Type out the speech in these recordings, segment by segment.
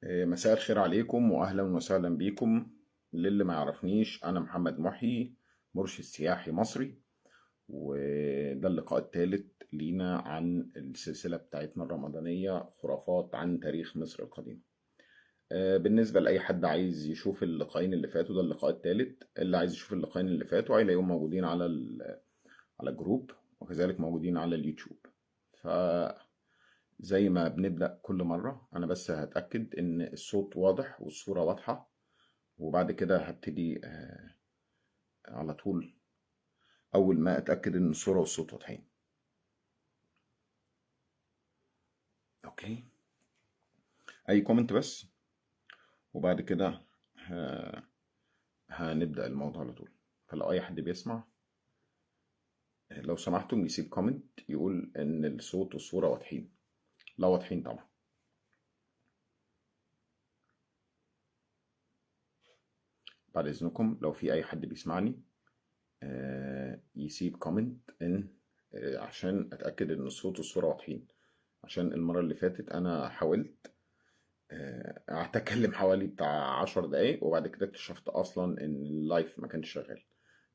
مساء الخير عليكم واهلا وسهلا بيكم. للي ما يعرفنيش، انا محمد محي، مرشد سياحي مصري، وده اللقاء الثالث لينا عن السلسلة بتاعتنا الرمضانية خرافات عن تاريخ مصر القديمة. بالنسبة لأي حد عايز يشوف اللقاءين اللي فاتوا، ده اللقاء الثالث. اللي عايز يشوف اللقاءين اللي فاتوا هيلاقيهم موجودين على الجروب، وكذلك موجودين على اليوتيوب. ف زي ما بنبدأ كل مرة، أنا بس هتأكد إن الصوت واضح والصورة واضحة، وبعد كده هبتدي على طول أول ما أتأكد إن الصورة والصوت واضحين. okay، أي comment بس، وبعد كده هنبدأ الموضوع على طول. فلو أي حد بيسمع لو سمحتم يسيب comment يقول إن الصوت والصورة واضحين. لا واضحين طبعا. بعد إذنكم لو في أي حد بيسمعني يسيب comment إن عشان أتأكد إن الصوت والصورة واضحين، عشان المرة اللي فاتت أنا حاولت قعدت أتكلم حوالي بتاع 10 دقايق، وبعد كده اكتشفت أصلا إن ال live ما كانش شغال.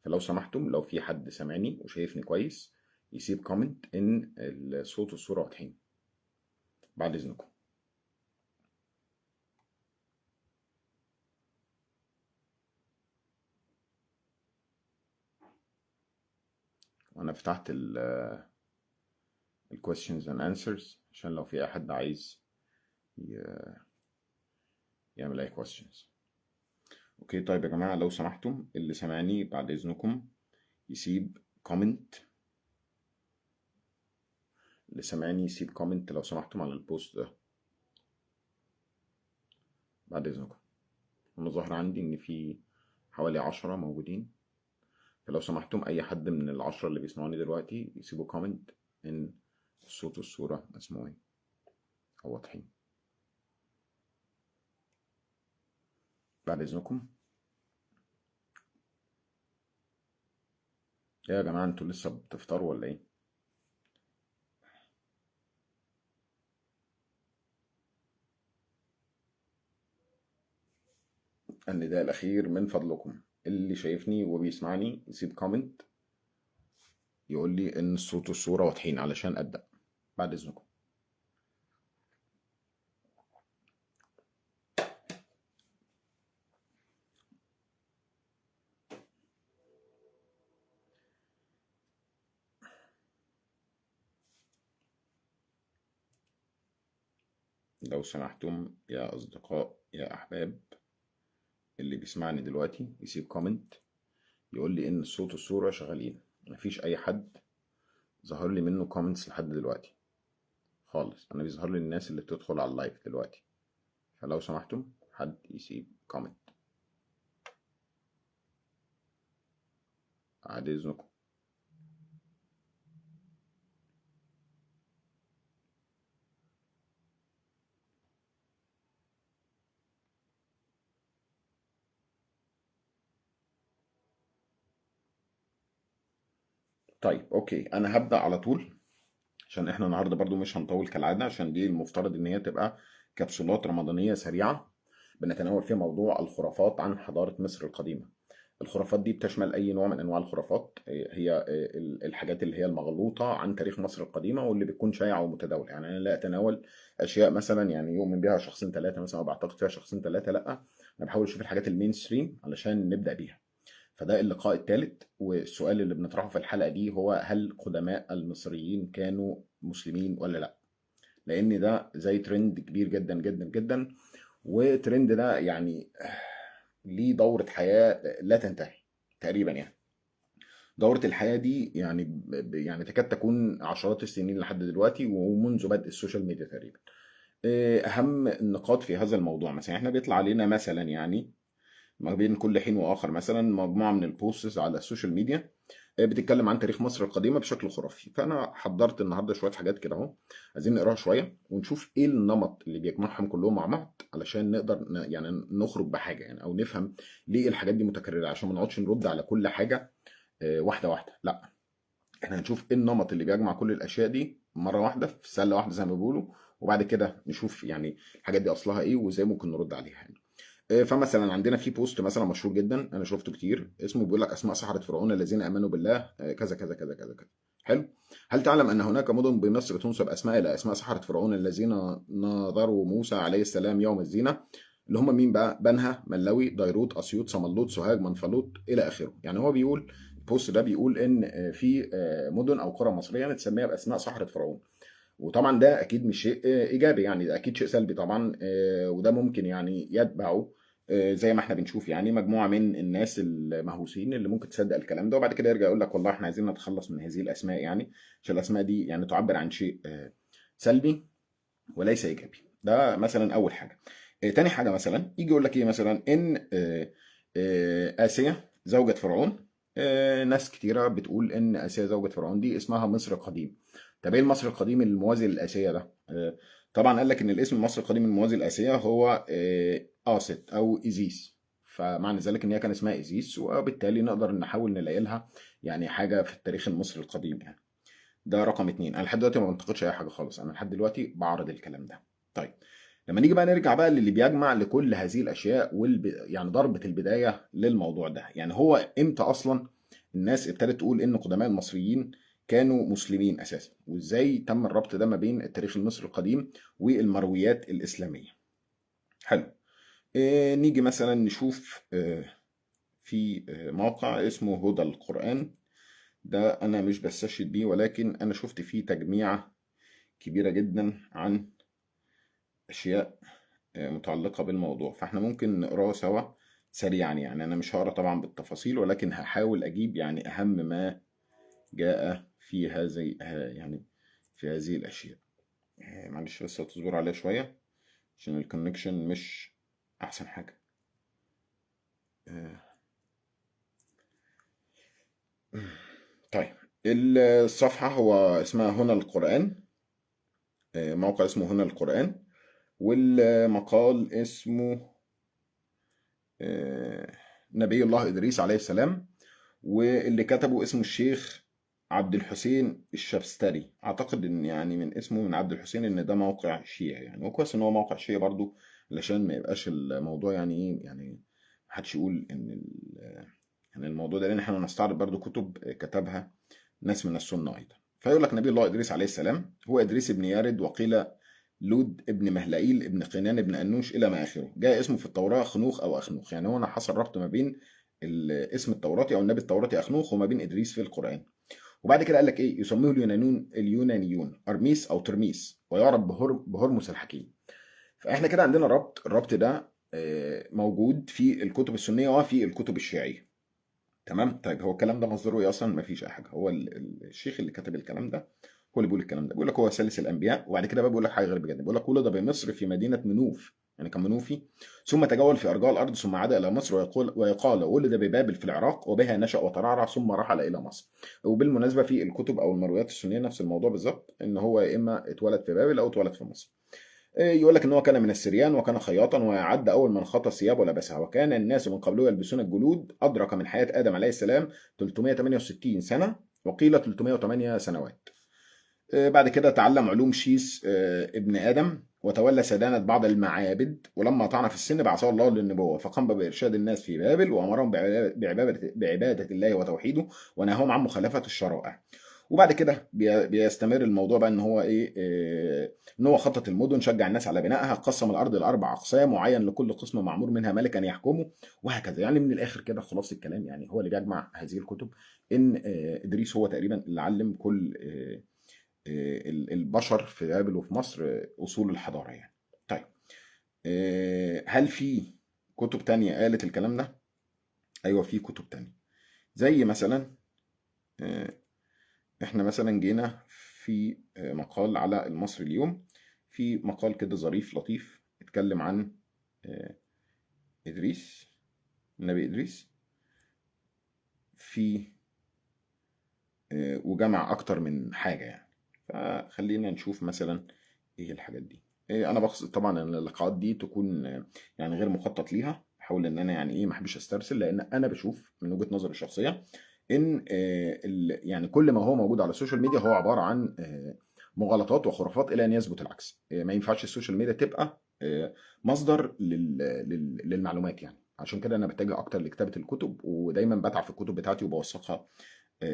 فلو سمحتم لو في حد سامعني وشايفني كويس يسيب comment إن الصوت والصورة واضحين بعد إذنكم. وأنا فتحت ال questions and answers عشان لو في أي حد عايز يعمل أي questions. okay، طيب يا جماعة لو سمحتم اللي سمعني بعد إذنكم يسيب comment، اللي سمعني يسيب comment لو سمحتم على ال post ده بعد إذنكم. أنا ظاهر عندي إن في حوالي 10 موجودين، فلو سمحتم أي حد من ال10 اللي بيسمعوني دلوقتي يسيبوا comment إن الصوت والصورة مسموعين أو واضحين بعد إذنكم. يا جماعة انتوا لسه بتفطروا ولا إيه؟ النداء الأخير من فضلكم، اللي شايفني وبيسمعني يسيب comment يقول لي إن الصوت والصورة واضحين علشان أبدأ بعد إذنكم. لو سمحتم يا أصدقاء يا أحباب، اللي بيسمعني دلوقتي يسيب comment يقول لي إن الصوت والصورة شغالين. مفيش أي حد ظهر لي منه comments لحد دلوقتي خالص، أنا بيظهر لي الناس اللي بتدخل على ال live دلوقتي. فلو سمحتم حد يسيب comment بعد إذنكم. طيب okay، انا هبدأ على طول عشان احنا النهارده برضو مش هنطول كالعادة، عشان دي المفترض ان هي تبقى كبسولات رمضانية سريعة بنتناول فيها موضوع الخرافات عن حضارة مصر القديمة. الخرافات دي بتشمل اي نوع من انواع الخرافات، هي الحاجات اللي هي المغلوطة عن تاريخ مصر القديمة واللي بتكون شائعة ومتداولة. يعني انا لا اتناول اشياء مثلا يعني يؤمن بها شخصين ثلاثة مثلا او بعتقد فيها شخصين ثلاثة، لا انا بحاول اشوف الحاجات ال mainstream علشان نبدأ بيها. فده اللقاء الثالث، والسؤال اللي بنطرحه في الحلقة دي هو هل قدماء المصريين كانوا مسلمين ولا لا؟ لأن ده زي ترند كبير جدا جدا جدا، وترند ده يعني ليه دورة حياة لا تنتهي تقريبا. يعني دورة الحياة دي يعني تكاد تكون عشرات السنين لحد دلوقتي، ومنذ بدء ال social media تقريبا. أهم النقاط في هذا الموضوع مثلا احنا بيطلع علينا مثلا يعني ما بين كل حين وآخر مثلا مجموعة من ال posts على ال social media بتتكلم عن تاريخ مصر القديمة بشكل خرافي. فأنا حضرت النهاردة شوية حاجات كده أهو، عايزين نقراها شوية ونشوف إيه النمط اللي بيجمعهم كلهم مع بعض علشان نقدر يعني نخرج بحاجة يعني، أو نفهم ليه الحاجات دي متكررة، عشان ما نقعدش نرد على كل حاجة واحدة واحدة. لا، إحنا هنشوف إيه النمط اللي بيجمع كل الأشياء دي مرة واحدة في سلة واحدة زي ما بيقولوا، وبعد كده نشوف يعني الحاجات دي اصلها ايه وازاي ممكن نرد عليها يعني. فمثلا عندنا في post مثلا مشهور جدا انا شفته كتير، اسمه بيقول لك اسماء سحرة فرعون الذين امنوا بالله، كذا كذا كذا كذا كذا. حلو. هل تعلم ان هناك مدن بمصر تنسب اسماء الى اسماء سحرة فرعون الذين ناظروا موسى عليه السلام يوم الزينة؟ اللي هم مين بقى؟ بنها، ملوي، ديروت، اسيوط، سملوط، سوهاج، منفلوط، الى اخره. يعني هو بيقول ال post ده بيقول ان في مدن او قرى مصرية متسميه باسماء سحرة فرعون، وطبعا ده اكيد مش شيء ايجابي، يعني ده اكيد شيء سلبي طبعا، وده ممكن يعني يتبعه زي ما احنا بنشوف يعني مجموعة من الناس المهووسين اللي ممكن تصدق الكلام ده، وبعد كده يرجع يقول لك والله احنا عايزين نتخلص من هذه الاسماء، يعني عشان الاسماء دي يعني تعبر عن شيء سلبي وليس ايجابي. ده مثلا اول حاجة. تاني حاجة مثلا يجي يقول لك ايه مثلا، ان اسيا زوجة فرعون، ناس كتيرة بتقول ان اسيا زوجة فرعون دي اسمها مصر القديم. طب ايه المصري القديم الموازي للاسيا ده؟ طبعا قال لك ان الاسم المصري القديم الموازي للاسيا هو آست او ايزيس، فمعنى ذلك ان هي كان اسمها ايزيس، وبالتالي نقدر نحاول نلاقي لها يعني حاجة في التاريخ المصري القديم يعني. ده رقم 2. انا لحد دلوقتي ما بنتقدش اي حاجة خالص، انا لحد دلوقتي بعرض الكلام ده. طيب لما نيجي بقى نرجع بقى للي بيجمع لكل هذه الاشياء يعني ضربه البداية للموضوع ده، يعني هو امتى اصلا الناس ابتدت تقول ان قدماء المصريين كانوا مسلمين اساسا، وازاي تم الربط ده ما بين التاريخ المصري القديم والمرويات الاسلامية. حلو. نيجي مثلا نشوف في موقع اسمه هدى القرآن، ده انا مش بستشهد بيه ولكن انا شفت فيه تجميعة كبيرة جدا عن اشياء متعلقة بالموضوع، فاحنا ممكن نقراه سوا سريعا. يعني انا مش هقرا طبعا بالتفاصيل، ولكن هحاول اجيب يعني اهم ما جاء في هذه يعني في هذه الاشياء. معلش بس هتصبر عليها شوية عشان ال connection مش احسن حاجة. طيب الصفحة هو اسمها هنا القرآن، موقع اسمه هنا القرآن، والمقال اسمه نبي الله إدريس عليه السلام، واللي كتبه اسمه الشيخ عبد الحسين الشبستري. اعتقد ان يعني من اسمه من عبد الحسين ان ده موقع شيعي يعني، وكويس ان هو موقع شيعي برضو علشان ما يبقاش الموضوع يعني ايه، يعني محدش يقول ان يعني الموضوع ده، لان احنا نستعرض برضو كتب كتبها ناس من السنة ايضا. فيقول لك نبي الله ادريس عليه السلام هو ادريس ابن يارد، وقيل لود ابن مهلائيل ابن قينان ابن انوش الى ما اخره. جاء اسمه في التوراة خنوخ او اخنوخ، يعني هو انا حصل ربط ما بين الاسم التوراتي او النبي التوراتي اخنوخ وما بين ادريس في القران. وبعد كده قال لك ايه، يسميه اليونانيون ارميس او ترميس، ويعرف بهرمس الحكيم. فاحنا كده عندنا ربط، الربط ده موجود في الكتب السنية وفي الكتب الشيعية. تمام. طيب هو الكلام ده مصدره ايه اصلا؟ مفيش اي حاجة، هو الشيخ اللي كتب الكلام ده هو اللي بيقول الكلام ده، بيقول لك هو ثالث الانبياء. وبعد كده بقى بيقول لك حاجة غريبة جدا، بيقول لك ولد بمصر في مدينة منوف، يعني كان منوفي، ثم تجول في ارجاء الارض ثم عاد الى مصر، ويقال ولد ببابل في العراق وبها نشأ وترعرع ثم رحل الى مصر. وبالمناسبة في الكتب او المرويات السنية نفس الموضوع بالظبط، ان هو يا اما اتولد في بابل او اتولد في مصر. يقول لك ان هو كان من السريان وكان خياطا، ويعد اول من خط الثياب ولبسها، وكان الناس من قبله يلبسون الجلود. ادرك من حياة ادم عليه السلام 368 سنة، وقيل 308 سنوات. بعد كده تعلم علوم شيس ابن ادم، وتولى سدانة بعض المعابد، ولما طعن في السن بعثه الله للنبوة، فقام بإرشاد الناس في بابل، وأمرهم بعبادة الله وتوحيده، ونهاهم عن مخالفة الشرائع. وبعد كده بيستمر الموضوع بقى ان هو ايه، ان هو خطط المدن، شجع الناس على بنائها، قسم الارض لاربع اقسام، وعين لكل قسم معمور منها ملكا يحكمه، وهكذا. يعني من الاخر كده خلاص الكلام، يعني هو اللي بيجمع هذه الكتب ان ادريس هو تقريبا اللي علم كل البشر في بابل وفي مصر اصول الحضارة يعني. طيب هل في كتب تانية قالت الكلام ده؟ ايوه في كتب تانية، زي مثلا احنا مثلا جينا في مقال على المصري اليوم، في مقال كده ظريف لطيف اتكلم عن ادريس، النبي ادريس، في وجمع اكتر من حاجة يعني. فخلينا نشوف مثلا ايه الحاجات دي. انا بقصد طبعا ان اللقاءات دي تكون يعني غير مخطط ليها، بحاول ان انا يعني ايه ما احبش استرسل، لان انا بشوف من وجهة نظري الشخصية ان يعني كل ما هو موجود على ال social media هو عبارة عن مغالطات وخرافات الى ان يثبت العكس. ما ينفعش ال social media تبقى مصدر للمعلومات يعني. عشان كده انا بتجه اكتر لكتابه الكتب، ودايما بتعب في الكتب بتاعتي وبوثقها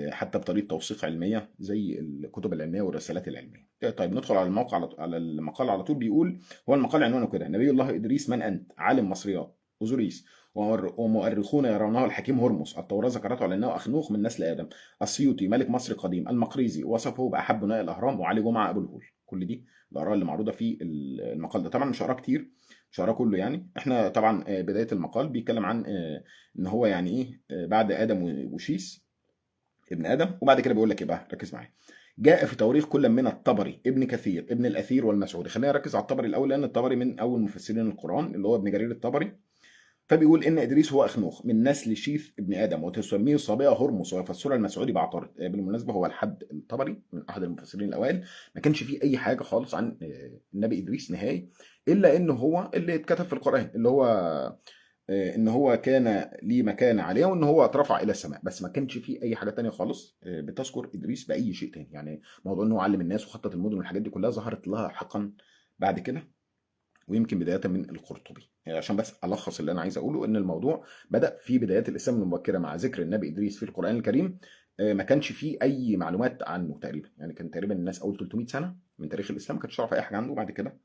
حتى بطريقة توثيق علمية زي الكتب العلمية والرسالات العلمية. طيب ندخل على الموقع على المقال على طول. بيقول هو المقال عنوانه كده: نبي الله ادريس من انت؟ عالم مصريات اوزوريس ومؤرخون يرونه الحكيم هرمس، التوراة ذكرته على انه اخنوخ من نسل ادم، السيوطي ملك مصر القديم، المقريزي وصفه باحب بناء الاهرام، وعلي جمعه ابو الهول. كل دي الاراء اللي معروضة في المقال ده. طبعا مش هقراه كتير، مش هقراه كله يعني. احنا طبعا بداية المقال بيتكلم عن ان هو يعني ايه بعد ادم وشيس ابن ادم، وبعد كده بيقول لك ايه بقى، ركز معايا: جاء في تواريخ كل من الطبري ابن كثير ابن الاثير والمسعودي. خلينا نركز على الطبري الاول، لان الطبري من اول مفسرين القران اللي هو ابن جرير الطبري. فبيقول ان ادريس هو اخنوخ من نسل شيث ابن ادم، وتسميه الصابئه هرمس، ويفسرها المسعودي بعطارد. بالمناسبة هو الحد الطبري من احد المفسرين الاوائل، ما كانش فيه اي حاجة خالص عن النبي ادريس نهائي، الا انه هو اللي اتكتب في القران، اللي هو ان هو كان ليه مكانه عالية وان هو اترفع الى السماء، بس ما كانش فيه اي حاجة تانية خالص بتذكر ادريس باي شيء تاني. يعني موضوع ان هو علم الناس وخطط المدن والحاجات دي كلها ظهرت لها حقا بعد كده، ويمكن بداية من القرطبي. يعني عشان بس الخص اللي انا عايز اقوله، ان الموضوع بدا في بدايات الاسلام المبكرة مع ذكر النبي ادريس في القران الكريم. ما كانش فيه اي معلومات عنه تقريبا، يعني كان تقريبا الناس اول 300 سنة من تاريخ الاسلام ما كانتش تعرف اي حاجة عنه. وبعد كده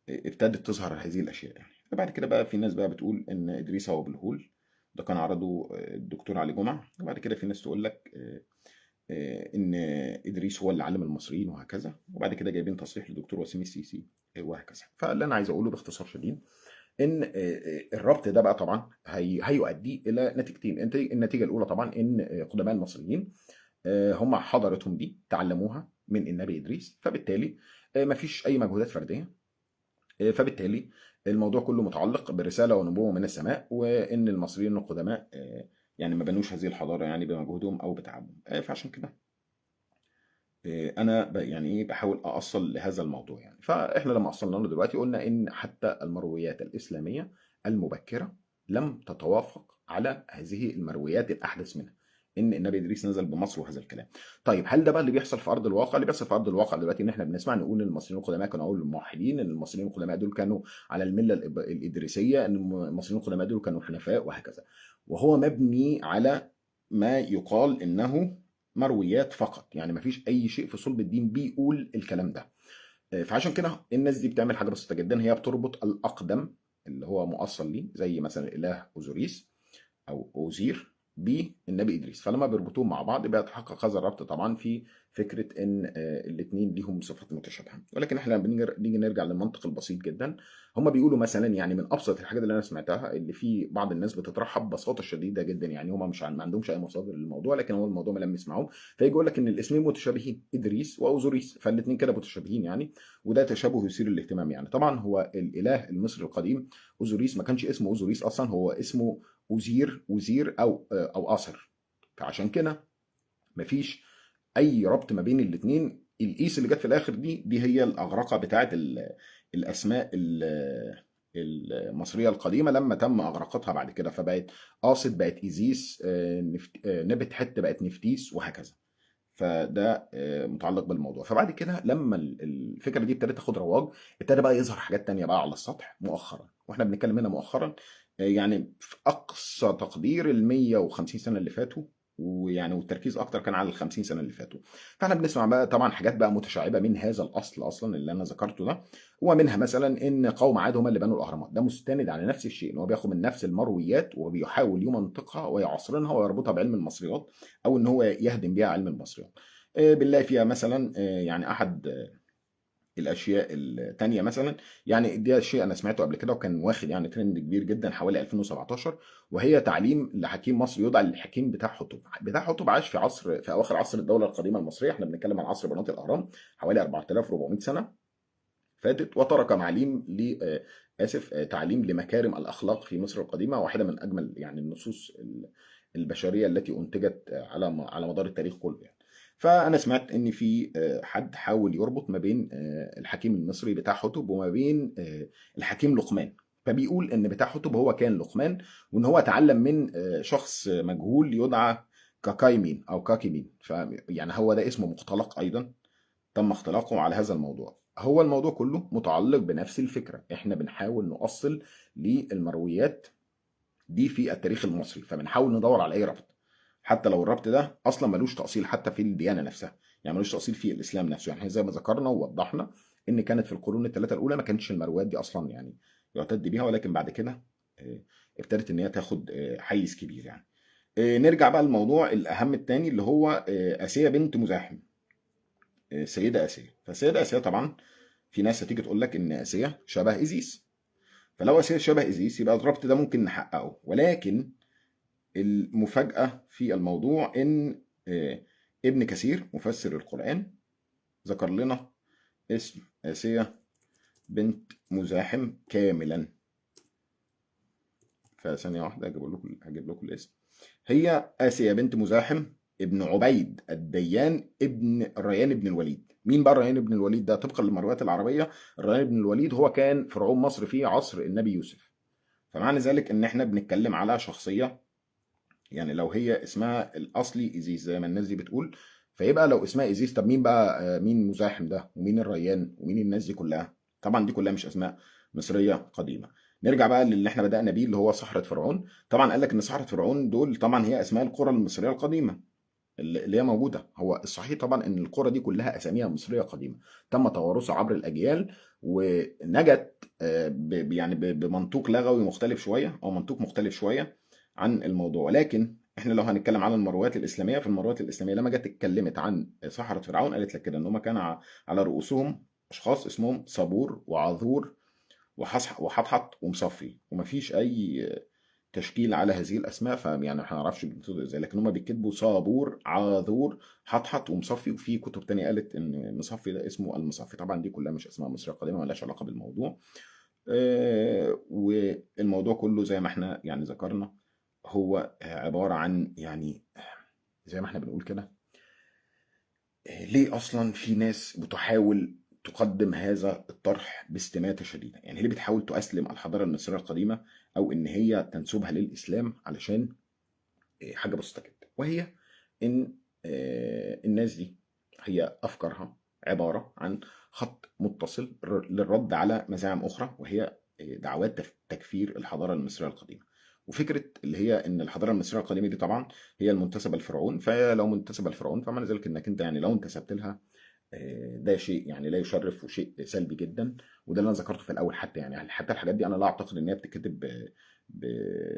ابتدت تظهر هذه الاشياء يعني. بعد كده بقى في ناس بقى بتقول ان ادريس هو ابو الهول، ده كان عرضه الدكتور علي جمعه. وبعد كده في ناس تقول لك ان ادريس هو اللي علم المصريين وهكذا. وبعد كده جايبين تصريح للدكتور وسيم السيسي وهكذا. فاللي انا عايز اقوله باختصار شديد ان الربط ده بقى طبعا هيؤدي الى نتيجتين. النتيجة الاولى طبعا ان قدماء المصريين هم حضارتهم دي تعلموها من النبي ادريس، فبالتالي مفيش اي مجهودات فردية، فبالتالي الموضوع كله متعلق برسالة ونبوه من السماء، وان المصريين القدماء يعني ما بنوش هذه الحضارة يعني بمجهودهم او بتعبهم. فعشان كده انا يعني ايه بحاول اصل لهذا الموضوع يعني. فاحنا لما اصلنا له دلوقتي قلنا ان حتى المرويات الاسلامية المبكرة لم تتوافق على هذه المرويات الاحدث منها، ان النبي ادريس نزل بمصر وهذا الكلام. طيب هل ده بقى اللي بيحصل في ارض الواقع؟ اللي بيحصل في ارض الواقع دلوقتي ان احنا بنسمع نقول ان المصريين القدماء كانوا اول الموحدين، ان المصريين القدماء دول كانوا على الملة الادريسيه، ان المصريين القدماء دول كانوا حنفاء وهكذا، وهو مبني على ما يقال انه مرويات فقط، يعني ما فيش اي شيء في صلب الدين بيقول الكلام ده. فعشان كده الناس دي بتعمل حاجة بسيطة جدا، هي بتربط الاقدم اللي هو مؤصل ليه زي مثلا الاله اوزوريس او اوزير بالنبي ادريس، فلما بيربطوهم مع بعض بيتحقق هذا الربط طبعا في فكرة ان الاثنين ليهم صفات متشابهة. ولكن احنا لما بنيجي نرجع للمنطق البسيط جدا، هم بيقولوا مثلا يعني من ابسط الحاجات اللي انا سمعتها اللي في بعض الناس بتطرحها ببساطة شديدة جدا، يعني هم مش ما عندهمش اي مصادر للموضوع، لكن هو الموضوع ملمس معاهم، فيجي يقول لك ان الاسمين متشابهين، ادريس واوزوريس، فالاثنين كده متشابهين يعني، وده تشابه يثير الاهتمام يعني. طبعا هو الاله المصري القديم اوزوريس ما كانش اسمه اوزوريس اصلا، هو اسمه اوزير، اوزير او اثر، فعشان كده مفيش اي ربط ما بين الاثنين. الايس اللي جت في الاخر دي هي الاغرقه بتاعه الاسماء المصرية القديمة لما تم اغرقتها بعد كده، فبقت قاصد بقت ايزيس، نبت حت بقت نفتيس وهكذا. فده متعلق بالموضوع. فبعد كده لما الفكرة دي ابتدت تاخد رواج، ابتدى بقى يظهر حاجات تانية بقى على السطح مؤخرا، واحنا بنتكلم هنا مؤخرا يعني في اقصى تقدير ال 150 سنة اللي فاتوا، ويعني والتركيز اكتر كان على ال 50 سنة اللي فاتوا. فاحنا بنسمع بقى طبعا حاجات بقى متشعبة من هذا الاصل اصلا اللي انا ذكرته ده، ومنها مثلا ان قوم عاد هم اللي بنوا الاهرامات. ده مستند على نفس الشيء، ان هو بياخد من نفس المرويات وبيحاول يمنطقها ويعصرنها ويربطها بعلم المصريات، او ان هو يهدم بيها علم المصريات. بنلاقي فيها مثلا يعني احد الاشياء الثانية مثلا، يعني دي شيء انا سمعته قبل كده وكان واخد يعني ترند كبير جدا حوالي 2017، وهي تعليم لحكيم مصري يدعى الحكيم بتاع حتب. بتاع حتب عاش في عصر، في اواخر عصر الدولة القديمة المصرية، احنا بنتكلم عن عصر بنات الاهرام حوالي 4400 سنة فاتت، وترك معاليم ل اسف تعليم لمكارم الاخلاق في مصر القديمة، واحدة من اجمل يعني النصوص البشرية التي انتجت على مدار التاريخ كله يعني. فانا سمعت ان في حد حاول يربط ما بين الحكيم المصري بتاع حتب وما بين الحكيم لقمان، فبيقول ان بتاع حتب هو كان لقمان، وان هو اتعلم من شخص مجهول يدعى كاكايمين او كاكيمين. يعني هو ده اسمه مختلق ايضا، تم اختلاقه على هذا الموضوع. هو الموضوع كله متعلق بنفس الفكرة، احنا بنحاول نؤصل للمرويات دي في التاريخ المصري، فبنحاول ندور على اي ربط، حتى لو الربط ده اصلا ملوش تأصيل حتى في الديانة نفسها، يعني ملوش تأصيل في الاسلام نفسه. يعني زي ما ذكرنا ووضحنا ان كانت في القرون الثلاثة الاولى ما كانتش المرويات دي اصلا يعني يعتد بيها، ولكن بعد كده ابتدت ان هي تاخد حيز كبير يعني. نرجع بقى للموضوع الاهم الثاني اللي هو آسيا بنت مزاحم، السيدة آسيا. فالسيدة آسيا طبعا في ناس هتيجي تقول لك ان آسيا شبه إيزيس، فلو آسيا شبه إيزيس يبقى الربط ده ممكن نحققه. ولكن المفاجأة في الموضوع ان ابن كثير مفسر القرآن ذكر لنا اسم آسيا بنت مزاحم كاملا. فثانية واحدة هجيب لكم الاسم. هي آسيا بنت مزاحم ابن عبيد الديان ابن الريان بن الوليد. مين بقى الريان بن الوليد ده؟ طبقا للمرويات العربية الريان بن الوليد هو كان فرعون مصر في عصر النبي يوسف. فمعنى ذلك ان احنا بنتكلم على شخصية، يعني لو هي اسمها الاصلي ايزيس زي ما الناس دي بتقول، فيبقى لو اسمها ايزيس طب مين بقى، مين مزاحم ده ومين الريان ومين الناس دي كلها؟ طبعا دي كلها مش اسماء مصرية قديمة. نرجع بقى للي احنا بدأنا بيه اللي هو صحراء فرعون. طبعا قال لك ان صحراء فرعون دول طبعا هي اسماء القرى المصرية القديمة اللي هي موجودة. هو الصحيح طبعا ان القرى دي كلها اساميها مصرية قديمة تم توارثها عبر الاجيال، ونجت يعني بمنطوق لغوي مختلف شوية او منطوق مختلف شوية عن الموضوع. ولكن احنا لو هنتكلم عن المرويات الاسلامية، فالمرويات الاسلامية لما جت اتكلمت عن صحراء فرعون قالت لك كده ان هم كان على رؤوسهم اشخاص اسمهم صابور وعذور وحطحط ومصفي، ومفيش اي تشكيل على هذه الاسماء، فيعني ما نعرفش بينطقوا ازاي، لكن هم بيكتبوا صابور عاذور حطحط ومصفي. وفي كتب تانية قالت ان مصفي ده اسمه المصفي. طبعا دي كلها مش اسماء مصرية قديمة، مالهاش علاقة بالموضوع. والموضوع كله زي ما احنا يعني ذكرنا هو عبارة عن يعني زي ما احنا بنقول كده، ليه اصلا في ناس بتحاول تقدم هذا الطرح باستماتة شديدة؟ يعني ليه بتحاول تؤسلم الحضارة المصرية القديمة أو إن هي تنسبها للإسلام؟ علشان حاجة بسيطة جدا، وهي إن الناس دي هي أفكارها عبارة عن خط متصل للرد على مزاعم أخرى، وهي دعوات تكفير الحضارة المصرية القديمة. وفكرة اللي هي إن الحضارة المصرية القديمة دي طبعا هي المنتسبة للفرعون، فلو منتسبة للفرعون فمعنى ذلك إنك أنت يعني لو انتسبت لها ده شيء يعني لا يشرف وشيء سلبي جدا. وده اللي انا ذكرته في الاول. حتى يعني حتى الحاجات دي انا لا اعتقد ان هي بتتكتب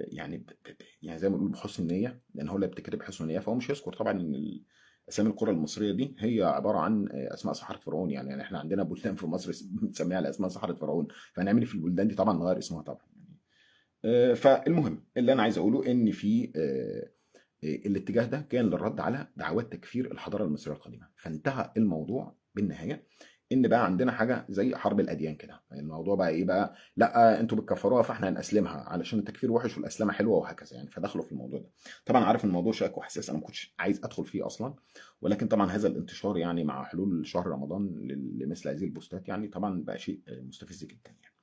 يعني يعني زي ما بنقول بحسن نيه، لان هو اللي بتتكتب بحسن نيه فهو مش هيذكر طبعا ان اسامي القرى المصرية دي هي عبارة عن اسماء صحراء فرعون. يعني احنا عندنا بلدان في مصر بنسميها على اسماء صحراء فرعون، فهنعمل في البلدان دي طبعا نغير اسمها طبعا. فالمهم اللي انا عايز اقوله ان في الاتجاه ده كان للرد على دعوات تكفير الحضارة المصرية القديمة. فانتهى الموضوع بالنهاية ان بقى عندنا حاجة زي حرب الاديان كده. الموضوع بقى ايه بقى؟ لا انتوا بتكفروها فاحنا هنسلمها علشان التكفير وحش والاسلامه حلوة وهكذا يعني. فدخلوا في الموضوع ده. طبعا عارف الموضوع شائك وحساس، انا ما كنتش عايز ادخل فيه اصلا، ولكن طبعا هذا الانتشار يعني مع حلول شهر رمضان لمثل هذه البوستات يعني طبعا بقى شيء مستفز جدا يعني،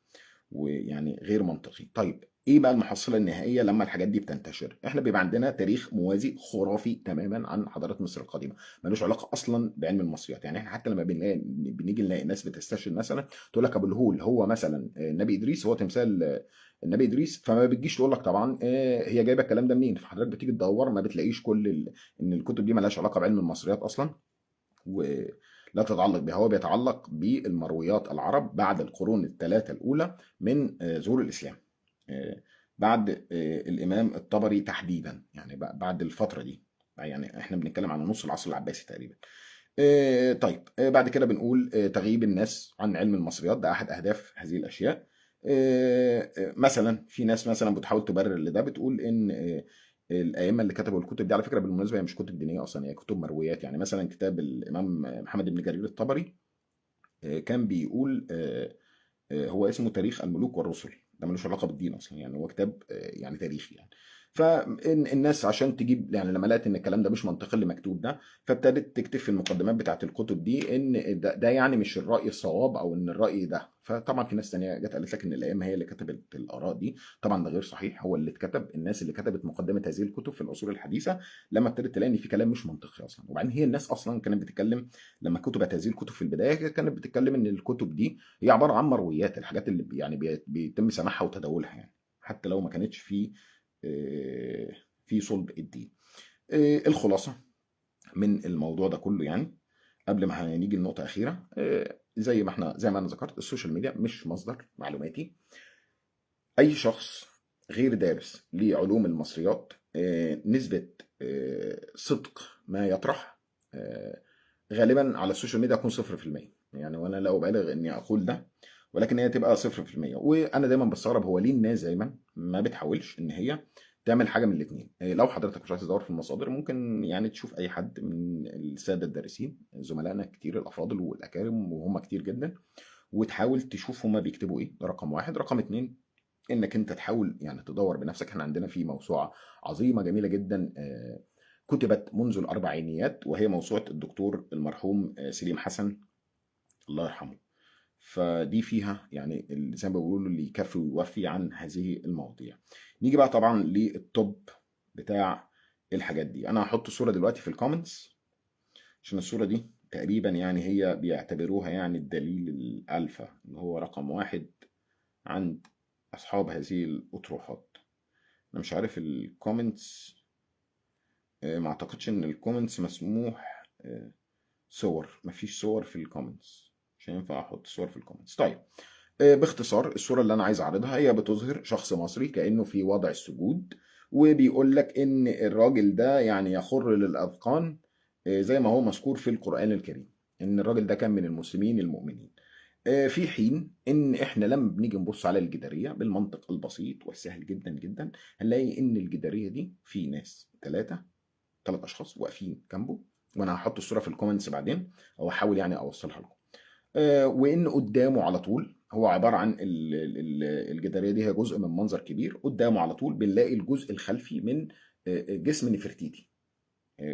ويعني غير منطقي. طيب ايه بقى المحصلة النهائية لما الحاجات دي بتنتشر؟ احنا بيبقى عندنا تاريخ موازي خرافي تماما عن حضارات مصر القديمة، ملوش علاقة اصلا بعلم المصريات. يعني احنا حتى لما بنيجي نلاقي ناس بتستشهد مثلا تقول لك ابو الهول هو مثلا النبي ادريس، هو تمثال النبي ادريس، فما بتجيش تقول لك طبعا هي جايبه الكلام ده منين. فحضرتك بتيجي تدور ما بتلاقيش كل ان الكتب دي ملهاش علاقة بعلم المصريات اصلا ولا تتعلق بها. هو بيتعلق بالمرويات العرب بعد القرون الثلاثة الاولى من ظهور الاسلام، بعد الامام الطبري تحديدا، يعني بعد الفترة دي، يعني احنا بنتكلم على نص العصر العباسي تقريبا. طيب بعد كده بنقول تغييب الناس عن علم المصريات، ده احد اهداف هذه الاشياء. مثلا في ناس مثلا بتحاول تبرر لده، بتقول ان الائمة اللي كتبوا الكتب دي، على فكرة بالمناسبة هي مش كتب دينية اصلا، هي كتب مرويات. يعني مثلا كتاب الامام محمد بن جرير الطبري كان بيقول هو اسمه تاريخ الملوك والرسل، ده ملوش علاقة بالدين اصلا، يعني هو كتاب يعني تاريخي يعني. فالناس عشان تجيب يعني لما لقت ان الكلام ده مش منطقي اللي مكتوب ده، فابتدت تكتب في المقدمات بتاعت الكتب دي ان ده يعني مش الراي الصواب او ان الراي ده. فطبعا في ناس تانية جت قالت لك ان الائمة هي اللي كتبت الاراء دي، طبعا ده غير صحيح. هو اللي اتكتب، الناس اللي كتبت مقدمه هذه الكتب في العصور الحديثة لما ابتدت تلاقي ان في كلام مش منطقي اصلا. وبعدين هي الناس اصلا كانت بتتكلم لما كتبت هذه الكتب في البداية، كانت بتتكلم ان الكتب دي هي عبارة عن مرويات، الحاجات اللي يعني بيتم سماعها وتداولها، يعني حتى لو ما كانتش في صلب الدين. الخلاصة من الموضوع ده كله، يعني قبل ما هنيجي لنقطة اخيرة، زي ما انا ذكرت، ال social media مش مصدر معلوماتي. اي شخص غير دارس لعلوم المصريات نسبه صدق ما يطرح غالبا على ال social media يكون 0%، يعني وانا لا ابالغ اني اقول ده، ولكن هي تبقى 0%. وانا دايما بستغرب هو ليه الناس دايما ما بتحاولش ان هي تعمل حاجة من الاثنين. لو حضرتك مش عايز تدور في المصادر، ممكن يعني تشوف اي حد من السادة الدارسين، زملائنا كتير الافاضل والاكارم وهم كتير جدا، وتحاول تشوف هما بيكتبوا ايه. ده رقم واحد. رقم اتنين، انك انت تحاول يعني تدور بنفسك. احنا عندنا في موسوعة عظيمة جميلة جدا كتبت منذ الاربعينيات، وهي موسوعة الدكتور المرحوم سليم حسن الله يرحمه. فدي فيها يعني زي ما بيقولوا اللي يكفي ويوفي عن هذه المواضيع. نيجي بقى طبعا لل top بتاع الحاجات دي. انا هحط الصورة دلوقتي في ال comments، عشان الصورة دي تقريبا يعني هي بيعتبروها يعني الدليل الالفا اللي هو رقم واحد عند اصحاب هذه الاطروحات. انا مش عارف ال comments، ما اعتقدش ان ال comments مسموح صور، مفيش صور في ال comments، مش هينفع احط صور في ال comments. طيب باختصار الصورة اللي انا عايز اعرضها هي بتظهر شخص مصري كأنه في وضع السجود، وبيقول لك ان الراجل ده يعني يخر للأذقان، زي ما هو مذكور في القرآن الكريم، ان الراجل ده كان من المسلمين المؤمنين. في حين ان احنا لما بنيجي نبص على الجدارية بالمنطق البسيط والسهل جدا جدا، هنلاقي ان الجدارية دي في ناس ثلاث اشخاص واقفين جنبه، وانا هحط الصورة في ال comments بعدين او احاول يعني اوصلها لكم. وان قدامه على طول هو عبارة عن الجداريه دي هي جزء من منظر كبير، قدامه على طول بنلاقي الجزء الخلفي من جسم نفرتيتي.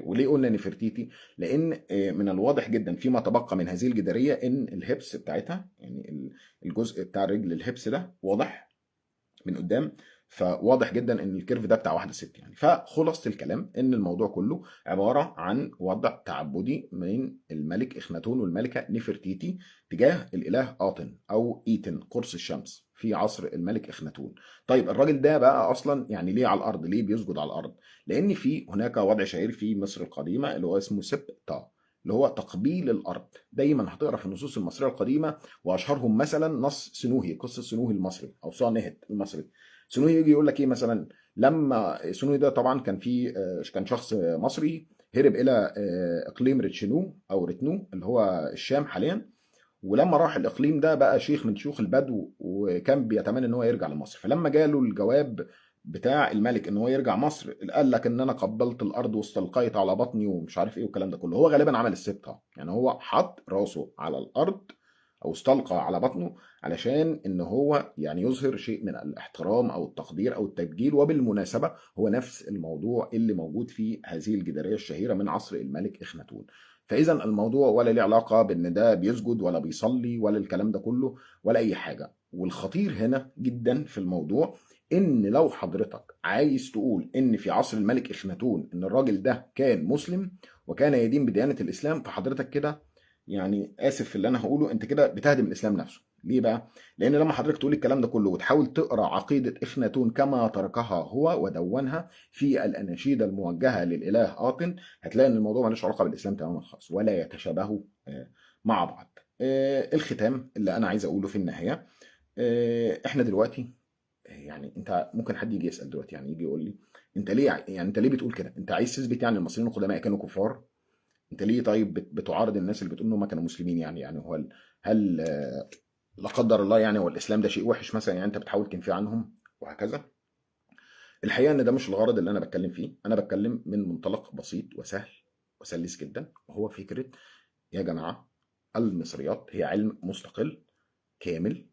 وليه قلنا نفرتيتي؟ لان من الواضح جدا فيما تبقى من هذه الجداريه ان ال hips بتاعتها، يعني الجزء بتاع الرجل ال hips ده واضح من قدام، فواضح جدا ان ال curve ده بتاع واحدة ست يعني. فخلاصه الكلام ان الموضوع كله عبارة عن وضع تعبدي من الملك اخناتون والملكة نفرتيتي تجاه الاله اطن او ايتن قرص الشمس في عصر الملك اخناتون. طيب الراجل ده بقى اصلا يعني ليه على الارض؟ ليه بيسجد على الارض؟ لان في هناك وضع شهير في مصر القديمة اللي هو اسمه سبتا، اللي هو تقبيل الارض. دايما هتقرا في النصوص المصرية القديمة، واشهرهم مثلا نص سنوهي، قصة سنوهي المصري او صانهت المصري. سنوهي يجي يقول لك ايه مثلا؟ لما سنوهي ده طبعا كان شخص مصري هرب الى اقليم ريتشنو او ريتنو اللي هو الشام حاليا، ولما راح الاقليم ده بقى شيخ من شيوخ البدو، وكان بيتمنى ان هو يرجع لمصر. فلما جاله الجواب بتاع الملك ان هو يرجع مصر، قال لك ان انا قبلت الارض واستلقيت على بطني ومش عارف ايه والكلام ده كله. هو غالبا عمل السبتة، يعني هو حط راسه على الارض او استلقى على بطنه علشان ان هو يعني يظهر شيء من الاحترام او التقدير او التبجيل. وبالمناسبة هو نفس الموضوع اللي موجود في هذه الجدارية الشهيرة من عصر الملك اخناتون. فاذا الموضوع ولا له علاقة بان ده بيسجد ولا بيصلي ولا الكلام ده كله ولا اي حاجة. والخطير هنا جدا في الموضوع ان لو حضرتك عايز تقول ان في عصر الملك اخناتون ان الراجل ده كان مسلم وكان يدين بديانة الاسلام، فحضرتك كده يعني اسف في اللي انا هقوله، انت كده بتهدم الاسلام نفسه. ليه بقى؟ لان لما حضرتك تقول الكلام ده كله وتحاول تقرا عقيدة اخناتون كما تركها هو ودونها في الاناشيد الموجهة للاله اطن، هتلاقي ان الموضوع ملوش علاقة بالاسلام تماما خالص ولا يتشابهوا مع بعض. الختام اللي انا عايز اقوله في النهاية، احنا دلوقتي يعني انت ممكن حد يجي يسال دلوقتي، يعني يجي يقول لي انت ليه يعني انت ليه بتقول كده؟ انت عايز تثبت يعني المصريين القدماء كانوا كفار؟ انت ليه طيب بتعارض الناس اللي بتقول انهم كانوا مسلمين؟ يعني هو هل لا قدر الله يعني هو الاسلام ده شيء وحش مثلا، يعني انت بتحاول تنفي عنهم وهكذا؟ الحقيقة ان ده مش الغرض اللي انا بتكلم فيه. انا بتكلم من منطلق بسيط وسهل وسلس جدا، وهو فكرة يا جماعة المصريات هي علم مستقل كامل،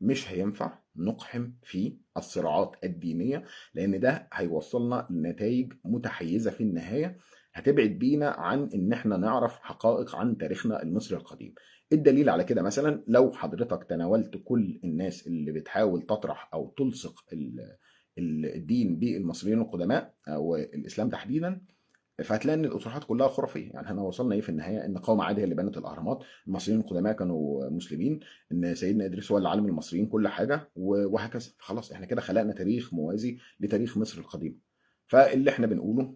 مش هينفع نقحم في الصراعات الدينية، لان ده هيوصلنا لنتائج متحيزه في النهاية، هتبعد بينا عن ان احنا نعرف حقائق عن تاريخنا المصري القديم. الدليل على كده مثلا لو حضرتك تناولت كل الناس اللي بتحاول تطرح او تلصق الدين بالمصريين القدماء او الاسلام تحديدا، فهتلاقي ان الاطروحات كلها خرافية. يعني احنا وصلنا ايه في النهاية؟ ان قوم عاد هي اللي بنت الاهرامات، المصريين القدماء كانوا مسلمين، ان سيدنا ادريس هو اللي علم المصريين كل حاجة وهكذا. فخلاص احنا كده خلقنا تاريخ موازي لتاريخ مصر القديمة. فاللي احنا بنقوله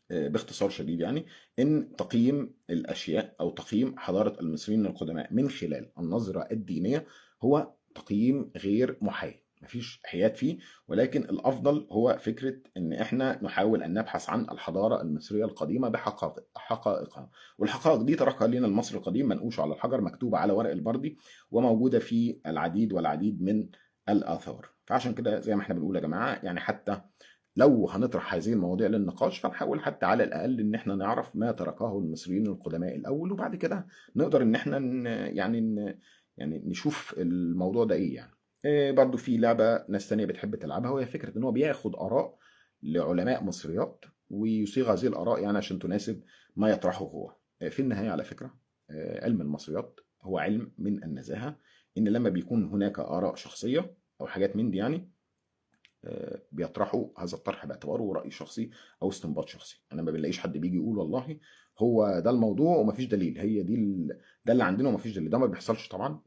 باختصار شديد يعني ان تقييم الاشياء او تقييم حضارة المصريين القدماء من خلال النظرة الدينية هو تقييم غير محايد، مفيش حياد فيه، ولكن الافضل هو فكرة ان احنا نحاول ان نبحث عن الحضارة المصرية القديمة بحقائقها، والحقائق دي تركها لنا المصري القديم منقوشه على الحجر، مكتوبة على ورق البردي، وموجودة في العديد والعديد من الاثار. فعشان كده زي ما احنا بنقول يا جماعة، يعني حتى لو هنطرح هذه المواضيع للنقاش فنحاول حتى على الاقل ان احنا نعرف ما تركه المصريين القدماء الاول، وبعد كده نقدر ان احنا يعني نشوف الموضوع ده ايه يعني. برضو في لعبة ناس تانية بتحب تلعبها، وهي فكرة ان هو بياخد آراء لعلماء مصريات ويصيغ هذه الآراء يعني عشان تناسب ما يطرحه هو. في النهاية على فكرة علم المصريات هو علم من النزاهة، ان لما بيكون هناك آراء شخصية او حاجات من دي يعني بيطرحوا هذا الطرح باعتباره رأي شخصي او استنباط شخصي. انا ما بنلاقيش حد بيجي يقول والله هو ده الموضوع ومفيش دليل، هي دي ده اللي عندنا ومفيش دليل. ده ما بيحصلش طبعا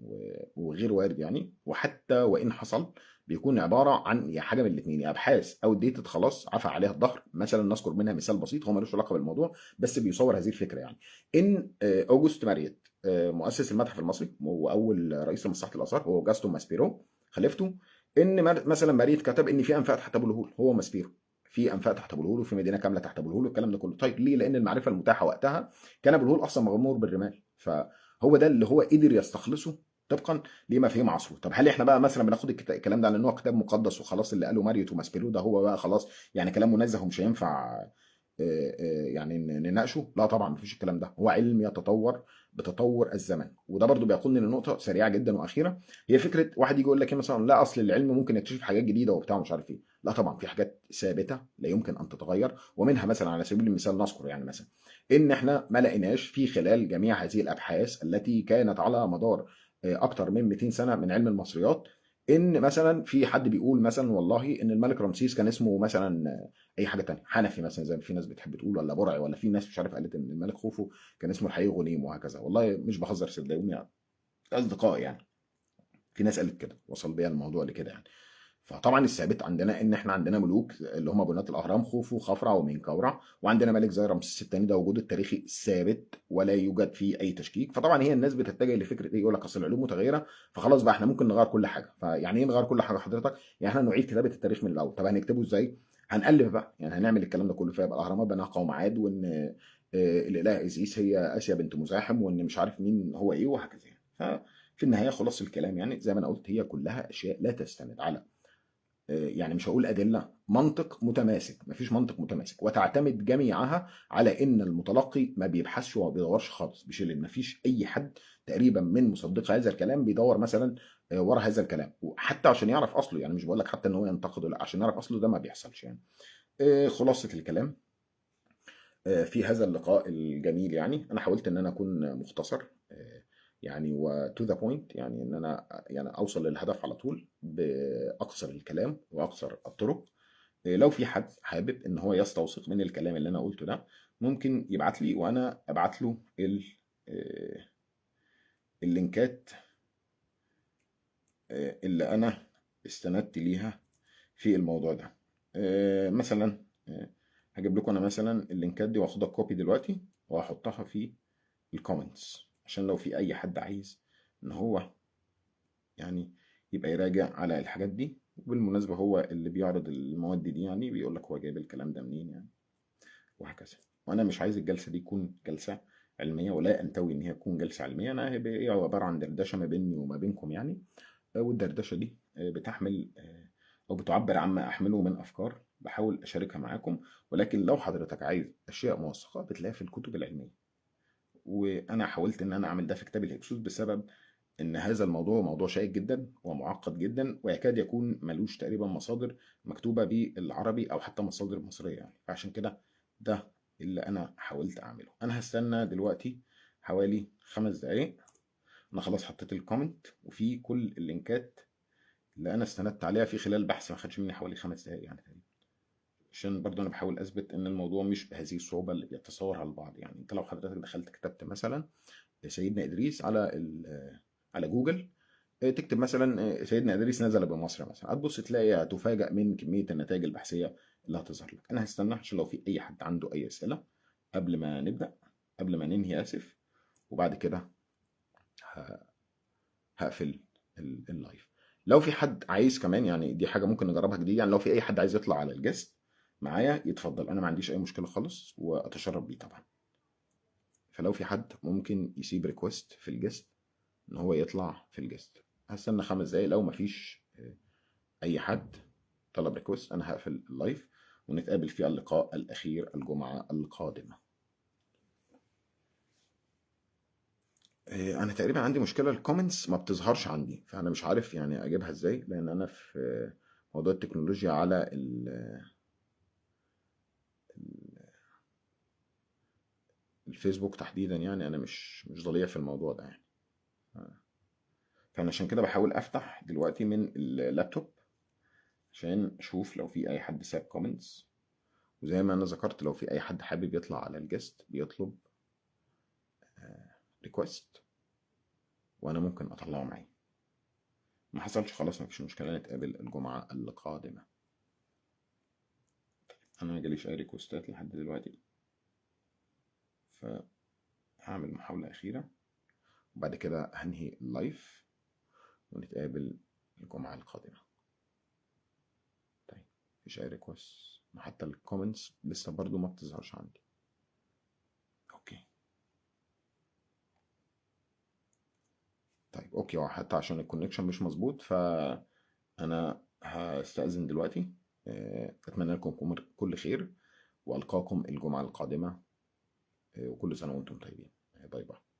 وغير وارد يعني، وحتى وان حصل بيكون عبارة عن يا حاجة من الاثنين، يا ابحاث او ديتد خلاص عفى عليها الظهر. مثلا نذكر منها مثال بسيط هو ملوش علاقة بالموضوع بس بيصور هذه الفكرة، يعني ان اوجست ماريت مؤسس المتحف المصري واول رئيس لمصلحة الاثار هو جاستون ماسبيرو خليفته، ان مثلا ماريت كتب ان في انفاق تحت ابو الهول، هو ماسبيرو في انفاق تحت ابو الهول وفي مدينة كاملة تحت ابو الهول والكلام ده كله. طيب ليه؟ لان المعرفة المتاحة وقتها كان ابو الهول اصلا مغمور بالرمال، فهو ده اللي هو قدر يستخلصه طبقا لما فهم عصره. طب هل احنا بقى مثلا بناخد الكلام ده على ان هو كتاب مقدس وخلاص اللي قاله ماريوت وماسبيرو ده هو بقى خلاص يعني كلام منزه ومش هينفع يعني نناقشه؟ لا طبعا مفيش الكلام ده، هو علم يتطور بتطور الزمن. وده برضو بيقودني لنقطة سريعة جدا واخيره، هي فكرة واحد يجي يقول لك ايه مثلا، لا اصل العلم ممكن يكتشف حاجات جديدة وبتاع مش عارف ايه. لا طبعا في حاجات ثابتة لا يمكن ان تتغير، ومنها مثلا على سبيل المثال نذكر يعني مثلا ان احنا ما لقيناش في خلال جميع هذه الابحاث التي كانت على مدار اكثر من 200 سنة من علم المصريات ان مثلا في حد بيقول مثلا والله ان الملك رمسيس كان اسمه مثلا اي حاجة تانية، حنفي مثلا زي ما في ناس بتحب تقول، ولا برعي، ولا في ناس مش عارف قالت ان الملك خوفو كان اسمه الحقيقي غنيم وهكذا. والله مش بهزر صدقوني يعني اصدقاء، يعني في ناس قالت كده، وصل بيها الموضوع لكده يعني. فطبعا الثابت عندنا ان احنا عندنا ملوك اللي هم بنات الاهرام خوفو خفرع ومنكورع، وعندنا ملك زي رمسيس الثاني، ده وجوده التاريخي ثابت ولا يوجد فيه اي تشكيك. فطبعا هي الناس بتتجه لفكرة ايه، يقول لك اصل العلوم متغيرة فخلاص بقى احنا ممكن نغير كل حاجة. فيعني ايه نغير كل حاجة حضرتك؟ يعني احنا نعيد كتابه التاريخ من الاول. طب هنكتبه ازاي؟ هنألف بقى، يعني هنعمل الكلام ده كله، فيبقى الاهرامات بناها قوم عاد، وان الاله ازيس هي اسيا بنت مزاحم، وان مش عارف مين هو ايه وهكذا يعني. ففي النهاية خلاص الكلام يعني زي ما انا قلت، هي كلها اشياء لا تستند على يعني مش هقول أدلة، منطق متماسك، مفيش منطق متماسك، وتعتمد جميعها على إن المتلقي ما بيبحثش وما بيدورش خالص، بشيل مفيش أي حد تقريبا من مصدق هذا الكلام بيدور مثلا ورا هذا الكلام، وحتى عشان يعرف أصله، يعني مش بقول لك حتى إن هو ينتقده، لا عشان يعرف أصله ده ما بيحصلش يعني. خلاصة الكلام في هذا اللقاء الجميل، يعني أنا حاولت إن أنا أكون مختصر يعني و to the point، يعني ان انا يعني اوصل للهدف على طول باقصر الكلام واقصر الطرق. لو في حد حابب ان هو يستوثق من الكلام اللي انا قلته ده ممكن يبعت لي وانا ابعت له اللينكات اللي انا استندت ليها في الموضوع ده. مثلا هجيب لكم انا مثلا اللينكات دي واخدها copy دلوقتي واحطها في ال comments، عشان لو في اي حد عايز ان هو يعني يبقى يراجع على الحاجات دي. وبالمناسبة هو اللي بيعرض المواد دي يعني بيقول لك هو جايب الكلام ده منين يعني وهكذا. وانا مش عايز الجلسة دي تكون جلسة علمية، ولا انتوي ان هي تكون جلسة علمية، انا هي عبارة عن دردشة ما بيني وما بينكم يعني، والدردشة دي بتحمل او بتعبر عما احمله من افكار بحاول اشاركها معاكم. ولكن لو حضرتك عايز اشياء موثقة بتلاقيها في الكتب العلمية، وانا حاولت ان انا اعمل ده في كتاب الهكسوس بسبب ان هذا الموضوع موضوع شائك جدا ومعقد جدا، ويكاد يكون ملوش تقريبا مصادر مكتوبة بالعربي او حتى مصادر مصرية يعني. فعشان كده ده اللي انا حاولت اعمله. انا هستنى دلوقتي حوالي 5 دقايق. انا خلاص حطيت ال comment وفي كل اللينكات اللي انا استندت عليها في خلال البحث، ما خدش مني حوالي 5 دقايق يعني تقريبا، عشان برضه انا بحاول اثبت ان الموضوع مش بهذه الصعوبة اللي بيتصورها البعض. يعني انت لو حضرتك دخلت كتبت مثلا سيدنا ادريس على جوجل، تكتب مثلا سيدنا ادريس نزل بمصر مثلا، هتبص تلاقي، هتفاجأ من كمية النتائج البحثية اللي هتظهر لك. انا هستنى عشان لو في اي حد عنده اي اسئلة قبل ما نبدا، قبل ما ننهي اسف، وبعد كده هقفل ال live. لو في حد عايز كمان، يعني دي حاجة ممكن نجربها جديد، يعني لو في اي حد عايز يطلع على ال guest معايا يتفضل، انا ما عنديش اي مشكلة خالص واتشرف بيه طبعا. فلو في حد ممكن يسيب request في ال guest ان هو يطلع في ال guest. هستنى 5 دقايق، لو مفيش اي حد طلب request انا هقفل ال live، ونتقابل في اللقاء الاخير الجمعة القادمة. انا تقريبا عندي مشكلة، ال comments ما بتظهرش عندي، فانا مش عارف يعني اجيبها ازاي، لان انا في موضوع التكنولوجيا على الفيسبوك تحديدا، يعني انا مش ضليع في الموضوع ده يعني. فانا عشان كده بحاول افتح دلوقتي من اللابتوب عشان اشوف لو في اي حد ساب comments. وزي ما انا ذكرت لو في اي حد حابب يطلع على ال guest بيطلب request وانا ممكن اطلعه معايا. ما حصلش خلاص مفيش مشكلة، نتقابل الجمعة القادمة. انا ما جاليش اي request ات لحد دلوقتي، فهعمل محاولة اخيرة وبعد كده هنهي ال live ونتقابل الجمعة القادمة. طيب مفيش اي request، حتى ال comments لسه برضو ما بتظهرش عندي. okay طيب okay، حتى عشان ال connection مش مظبوط فانا هستأذن دلوقتي. اتمنى لكم كل خير والقاكم الجمعة القادمة، وكل سنة وانتم طيبين. bye bye.